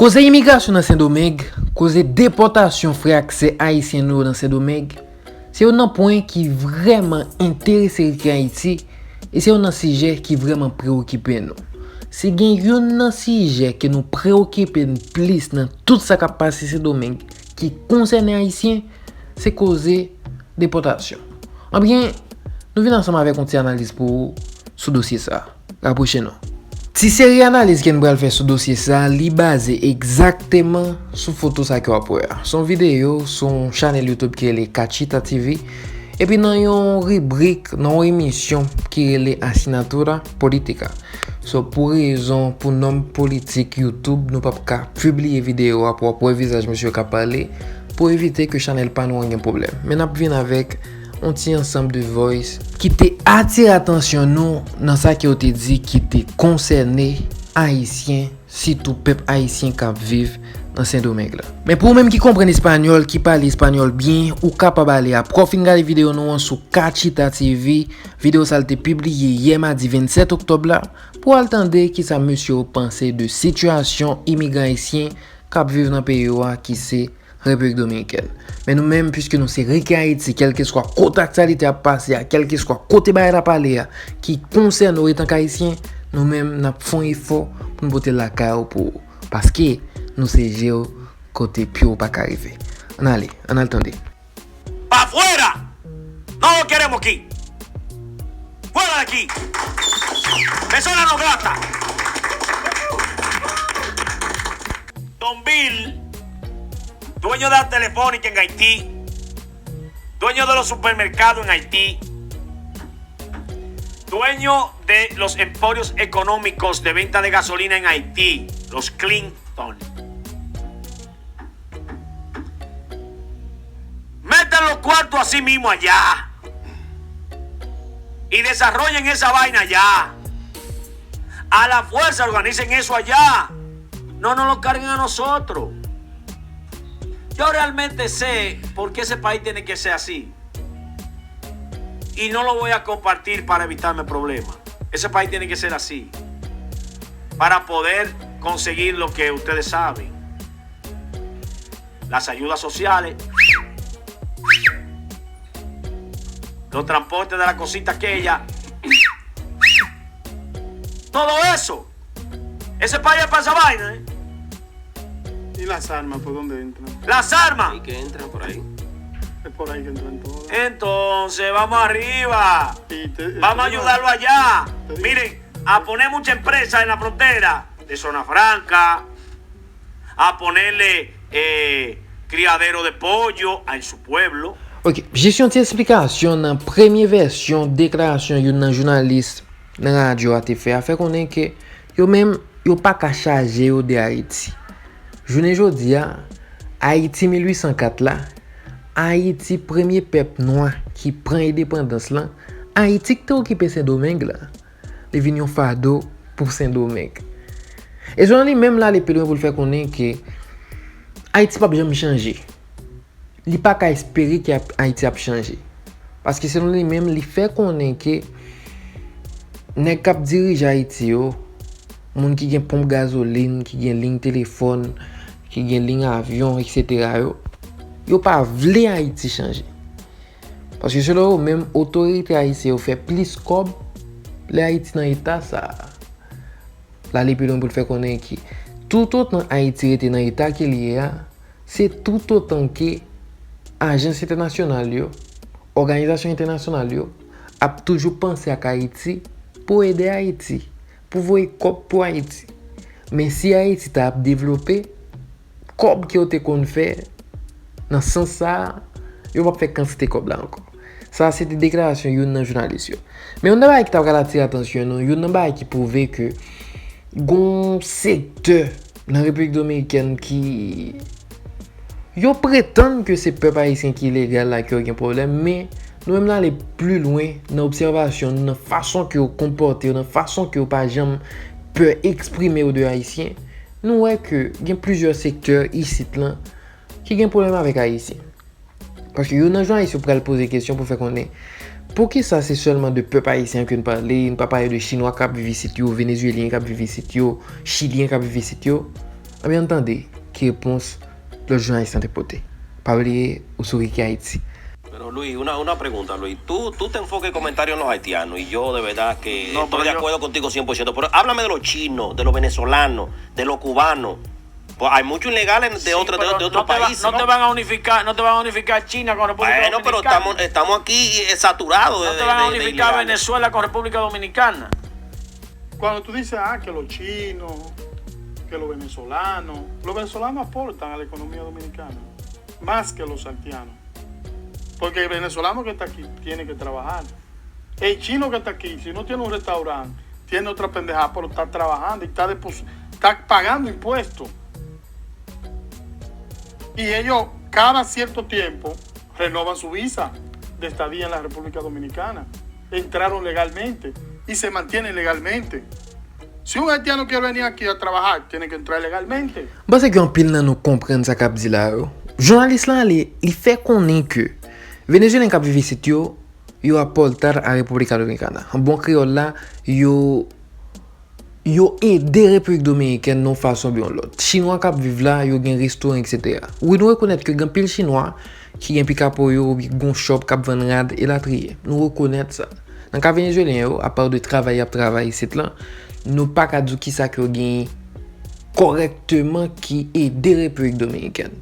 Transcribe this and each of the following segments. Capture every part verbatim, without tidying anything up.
Koze imigrasyon nan Sendomeng, koze depòtasyon frè ak sè ayisyen nou yo nan Sendomeng, se youn nan pwen ki vrèman enterese Reken Ayiti, e se youn nan sijè ki vrèman preokipe nou. Si gen youn nan sijè ke nou preokipe n plis nan tout sa k ap pase Sendomeng ki konsène Ayisyen, se koze depòtasyon. Anbyen, nou vin ansanm avèk yon ti analiz pou ou sou dosye sa a. Rapwoche nou. Ti seri analiz ke n pral fè sou dosye sa a, li baze egzakteman sou foto sa ke w ap wè a. Se yon videyo sou yon chanèl YouTube ki rele Kachita T V. Epi nan yon ribrik, nan yon emisyon ki rele Assinatura Politica. So, pou rezon, pou nòm politik YouTube, nou p ap ka pibliye videyo a pou w ap wè vizaj mesye yo k ap pale, pou evite ke chanèl pa nou an gen pwoblèm. Men n ap vin avèk yon ti ansanm de voice ki te atire atansyon nou nan sa ke yo te di ki te konsène Ayisyen, sitou pèp ayisyen k ap viv nan Sendomeng la. Men pou ou menm ki konprann espanyòl, ki pale espanyòl byen, ou kapab ale apre w fin gade videyo nou an sou Kachita T V. Videyo sa a te pibliye yè madi vennsèt oktòb la, pou w al tande kisa mesye yo panse de sitiyasyon imigran ayisyen k ap viv nan peyi yo a, ki se Repiblik Dominikèn. Men nou menm, piske nou se Reken Ayiti, kèlkeswa kote aktyalite ap pase a, kèlkeswa kote bagay la pale a, ki konsène w etanke Ayisyen, nou menm, n ap fè yon efò pou n pote l lakay ou pou ou. Paske nou se je w kote pye w pa ka rive. Ann ale, ann al tande. ¡Pa afuera! No lo queremos aquí. ¡Fuera de aquí! Persona no grata. Don Bill, dueño de la Telefónica en Haití, dueño de los supermercados en Haití, dueño de los emporios económicos de venta de gasolina en Haití, los Clinton. Metan los cuartos así mismo allá. Y desarrollen esa vaina allá. A la fuerza organicen eso allá. No nos lo carguen a nosotros. Yo realmente sé por qué ese país tiene que ser así. Y no lo voy a compartir para evitarme problemas. Ese país tiene que ser así. Para poder conseguir lo que ustedes saben. Las ayudas sociales, los transportes de la cosita aquella, todo eso. Ese país es para esa vaina, ¿eh? ¿Y las armas por dónde entran? Las armas. Y que entran por ahí. Es por ahí que entran todos. Entonces, vamos arriba. Y te- Vamos a te digo- ayudarlo allá. te digo- Miren, a poner mucha empresa en la frontera de Zona Franca, a ponerle eh, criadero de pollo en su pueblo. Ok, jis yon ti esplikasyon nan premye vèsyon deklarasyon youn nan jounalis nan radyo a te fè a, fè konnen ke yo menm, yo pa ka chaje yo de Ayiti. Jounen jodi a, Ayiti mil uit san kat la, Ayiti premye pèp nwa ki pran endepandans lan, Ayiti ki te okipe Sendomeng la, li vin yon fado pou Sendomeng. E jounalis li menm l ale pi lwen pou l fè konnen ke Ayiti p ap janm chanje. Li pa ka espere ke ap- Ayiti ap chanje. Paske selon li menm, li fè konnen ke nèg k ap dirije Ayiti yo, moun ki gen ponp gazolin, ki gen liy telefòn, ki gen liy avyon, etsetera yo, yo pa vle Ayiti chanje. Paske selon yo menm, otorite ayisyen yo fè plis kòb lè Ayiti nan eta sa a. L ale pi lwen pou l fè konnen ke toutotan Ayiti rete nan eta ke l ye a, se toutotan ke ajans entènasyonal yo, òganizasyon entènasyonal yo ap toujou panse ak Ayiti pou ede Ayiti, pou voye kòb pou Ayiti. Men si Ayiti ta ap devlope, kòb ke yo te konn fè nan sans sa a, yo p ap fè kantite kòb la ankò. Sa a se te deklarasyon youn nan jounalis yo. Men youn nan bagay ki ta pral atire atansyon nou, youn nan bagay ki pwouve ke gon sektè nan Repiblik Dominikèn ki yo pretann ke se pèp ayisyen ki ilegal la ke yo gen pwoblèm, men nou menm n ale pli lwen nan obsèvasyon nou, nan fason ke yo konpòte yo, nan fason ke yo pa janm pè eksprime yo de Ayisyen, nou wè ke gen plizyè sektè isit lan ki gen pwoblèm avèk Ayisyen. Paske youn nan jounalis yo pral poze kesyon pou fè konnen poukisa se sèlman de pèp ayisyen ke n pale, n pa pale de Chinwa k ap viv isit yo, Venezyelyen k ap viv isit yo, Chilyen k ap viv isit yo. Anben, ann tande ki repons lòt jounalis lan te pote. Pa bliye, ou sou Ricky Haiti. Pero Luis, una, una pregunta, Luis. Tú, tú te enfocas el comentario en los haitianos y yo de verdad que No, estoy pero de yo- acuerdo contigo cien por ciento. Pero háblame de los chinos, de los venezolanos, de los cubanos. Pues hay muchos ilegales de, Sí, otro, de, pero de no otros te va- países. No te van a unificar, no te van a unificar China con República Bueno, pero Dominicana. Estamos, estamos aquí eh, saturados de, No te de- van a de- de unificar ilegales. Venezuela con República Dominicana. Cuando tú dices, ah, que los chinos, que los venezolanos, los venezolanos aportan a la economía dominicana más que los haitianos. Porque el venezolano que está aquí tiene que trabajar. El chino que está aquí, si no tiene un restaurante, tiene otra pendejada, pero está trabajando y está, depos- está pagando impuestos. Y ellos cada cierto tiempo renovan su visa de estadía en la República Dominicana. Entraron legalmente y se mantienen legalmente. Si un haitiano quiere venir aquí a trabajar, tiene que entrar legalmente. M panse ke anpil nan nou konprann sa k ap di la yo. Jounalis lan ale, li fè konnen ke Venezuelyen k ap viv isit yo, yo aportar a República Dominicana. An bon kreyòl la, yo yo ede Repiblik Dominikèn nan yon fason oubyen yon lòt. Chinwa k ap viv la, yo gen restoran, etsetera. Wi, nou rekonèt ke gen anpil Chinwa ki gen pikapo yo, oubyen gen yon shop k ap vann rad, elatriye. Nou rekonèt sa. Nan ka Venezuelyen yo, apa de travay y ap travay isit lan, nou pa ka di w kisa ke yo genyen kòrèkteman ki ede Repiblik Dominikèn.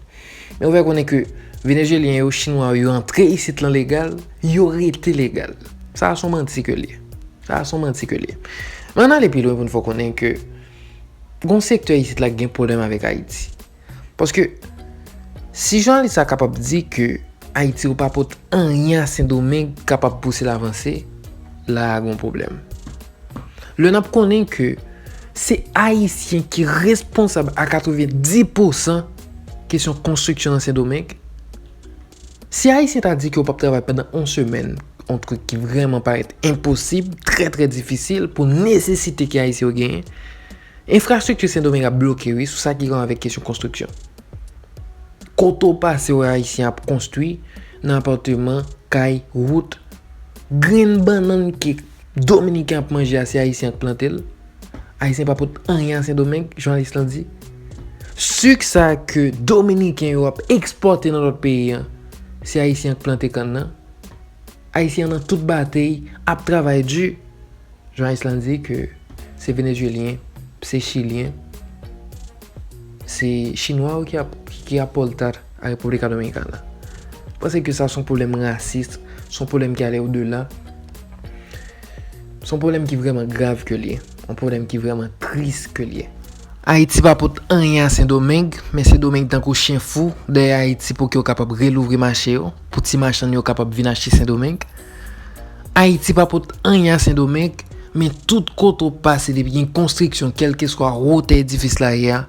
Men ou fè konnen ke Venezuelyen yo, Chinwa yo, yo antre isit lan legal, yo rete legal. Sa a se yon manti ke l ye. Sa a se yon manti ke l ye. Men ann ale pi lwen pou n fè w konnen ke gen yon sektè isit la ki gen pwoblèm avèk Ayiti. Paske si jounalis sa kapab di ke Ayiti ou pa pote anyen a Sendomeng ki kapab pouse l avanse, la a gen yon pwoblèm. Lè n ap konnen ke se Ayisyen ki responsab a katrevenndis pousan kesyon konstriksyon nan Sendomeng, si Ayisyen ta di ke yo p ap travay pandan yon semèn, yon trik ki vrèman parèt enposib, trè, trè difisil pou nesesite ke Ayisyen yo genyen, enfrastrikti Sendomeng ap bloke, wi, sou sa ki gen avèk kesyon konstriksyon. Kote w pase, w wè Ayisyen ap konstwi nan apatman, kay, wout. Grenn bannann ke Dominiken ap manje a, se Ayisyen k plante l. Ayisyen pa pote anyen a Sendomeng, jounalis lan di. Sik sa ke Dominiken yo ap ekspòte nan lòt peyi an, se Ayisyen k plante kann nan. Ayisyen nan tout batey ap travay di. Jounalis lan di ke se Venezuelyen, se Chilyen, se Chinwa yo ki ap, ki aportar a República Dominicana. M panse ke sa se yon pwoblèm rasis, se yon pwoblèm ki ale odela. Se yon pwoblèm ki vrèman grav ke l ye, yon pwoblèm ki vrèman tris ke l ye. Ayiti pa pote anyen a Sendomeng, men Sendomeng tankou chen fou dèyè Ayiti pou ke yo kapab relouvri mache yo, pou ti machann yo kapab vin achte Sendomeng. Ayiti pa pote anyen a Sendomeng, men tout kote w pase depi gen konstriksyon, kèlkeswa wotè edifis la ye a,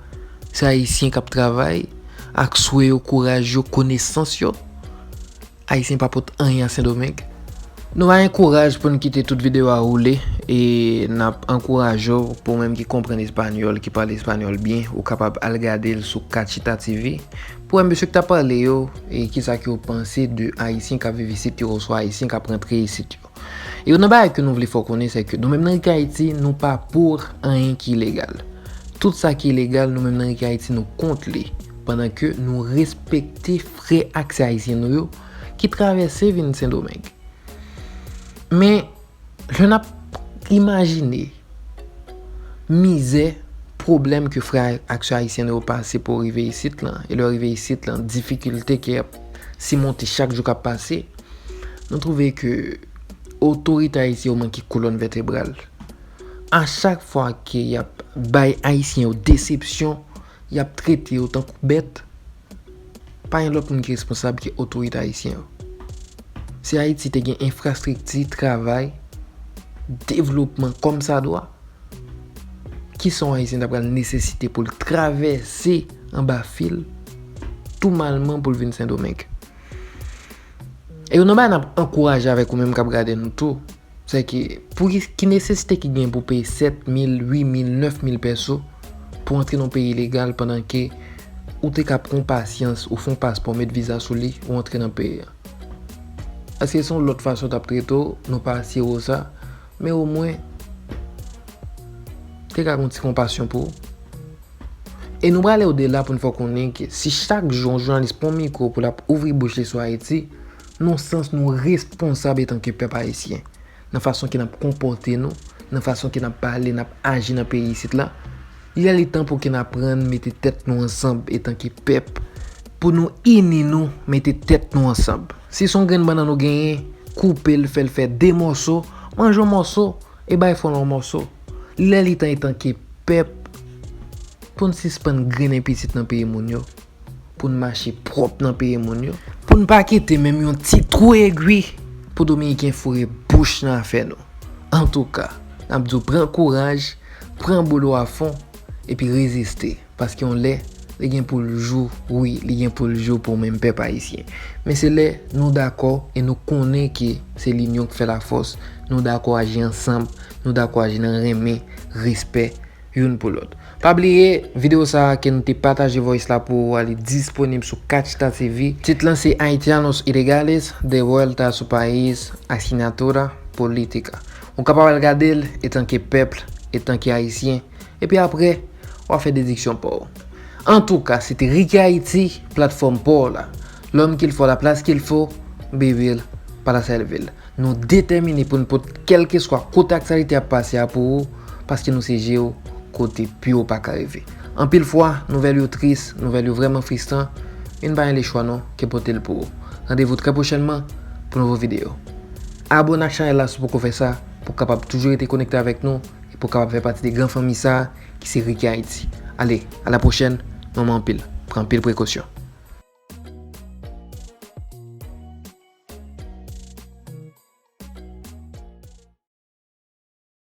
se Ayisyen k ap travay ak swe yo, kouraj yo, konesans yo. Ayisyen pa pote anyen a Sendomeng. Nou pa gen kouraj pou n kite tout videyo a woule, e n ap ankouraje w, pou ou menm ki konprann espanyòl, ki pale espanyòl byen, ou kapab al gade l sou Kachita T V, pou wè mesye k t ap pale yo, e kisa ke yo panse de Ayisyen k ap viv isit yo, oswa Ayisyen k ap rantre isit yo. E youn nan bagay ke nou vle fè w konnen, se ke nou menm nan Ricky Haiti, nou pa pou anyen ki ilegal. Tout sa ki ilegal, nou menm nan Ricky Haiti, nou kont li, pandan ke nou respekte frè ak sè ayisyen nou yo ki travèse vin Sendomeng. Men, lè n ap imajine mizè, pwoblèm ke frè ak sè ayisyen nou yo pase pou yo rive isit lan, e lè yo rive isit lan, difikilte ke y ap simonte chak jou k ap pase, nou twouve ke otorite ayisyen yo manke kolòn vètebral. A chak fwa ke y ap bay Ayisyen yo desepsyon, y ap trete yo tankou bèt, pa gen lòt moun ki responsab ke otorite ayisyen yo. Si Ayiti te gen enfrastrikti, travay, devlopman kòmsadwa, kisa yon Ayisyen ta pral nesesite pou l travèse anba fil tou malman pou l vin Sendomeng? E youn nan bagay n ap ankouraje avèk ou menm k ap gade nou tou, se ke pou ki, ki nesesite ki gen pou peye sèt mil, uit mil, nèf mil pèso pou antre nan yon peyi ilegal pandan ke ou te ka pran pasyans, ou fè yon paspò, met viza sou li, ou antre nan peyi a? Èske se yon lòt fason t ap trete w, nou pa asire w sa, men omwen, te ka gen yon ti konpasyon pou ou. E nou prale odela pou n fè w konnen ke si chak jou yon jounalis pran mikwo pou l ap ouvri bouch li sou Ayiti, nan yon sans nou responsab etanke pèp ayisyen, nan fason ke n ap konpòte nou, nan fason ke n ap pale, n ap aji nan peyi isit la. Li lè li tan pou ke n aprann mete tèt nou ansanm etanke pèp, pou nou ini nou, mete tèt nou ansanm. Si se yon grenn bannann ou genyen, koupe l, fè l fè de mòso, manje yon mòso, e bay fon l yon mòso. Li lè li tan etanke pèp, pou n sispann grennen pitit nan peyi moun yo, pou n mache pwòp nan peyi moun yo, pou n pa kite menm yon ti twou egwi pou dominiken foure bouch nan afè nou. Antouka, n ap di w pran kouraj, pran boul ou a fon, epi reziste, paske yon lè, li gen pou l jou, wi, li gen pou l jou pou menm pèp ayisyen. Men se lè nou dakò e nou konnen ke se linyon k fè lafòs, nou dakò aji ansanm, nou dakò aji nan renmen, respè, youn pou lòt. Pa bliye, videyo sa a ke nou te pataje voice la pou ou a, li disponib sou Kachta T V. Tit lan se Haitianos Ilegales, de vuelta a su país, asignatura política. Ou kapab al gade l etanke pèp, etanke ayisyen, epi apre, w a fè dediksyon pa w. Antouka, se te Ricky Haïti, platfòm pa w la. L'homme qu'il faut, la place qu'il faut, Bivil, Palasèlvil. Nou detèmine pou n pote kèlkeswa kote aktyalite ap pase a pou ou, paske nou se je w kote pye w pa ka rive. Anpil fwa, nouvèl yo tris, nouvèl yo vrèman fristran, men n pa gen lechwa non, ke pote l pou ou. Randevou trè pwochènman pou nouvo videyo. Abone ak chanèl la si w poko fè sa, pou w kapab toujou rete konekte avèk nou, e pou w kapab fè pati de gran fanmi sa a, ki se Ricky Haïti. Ale, a la pwochèn, nou renmen anpil. Pran anpil prekosyon.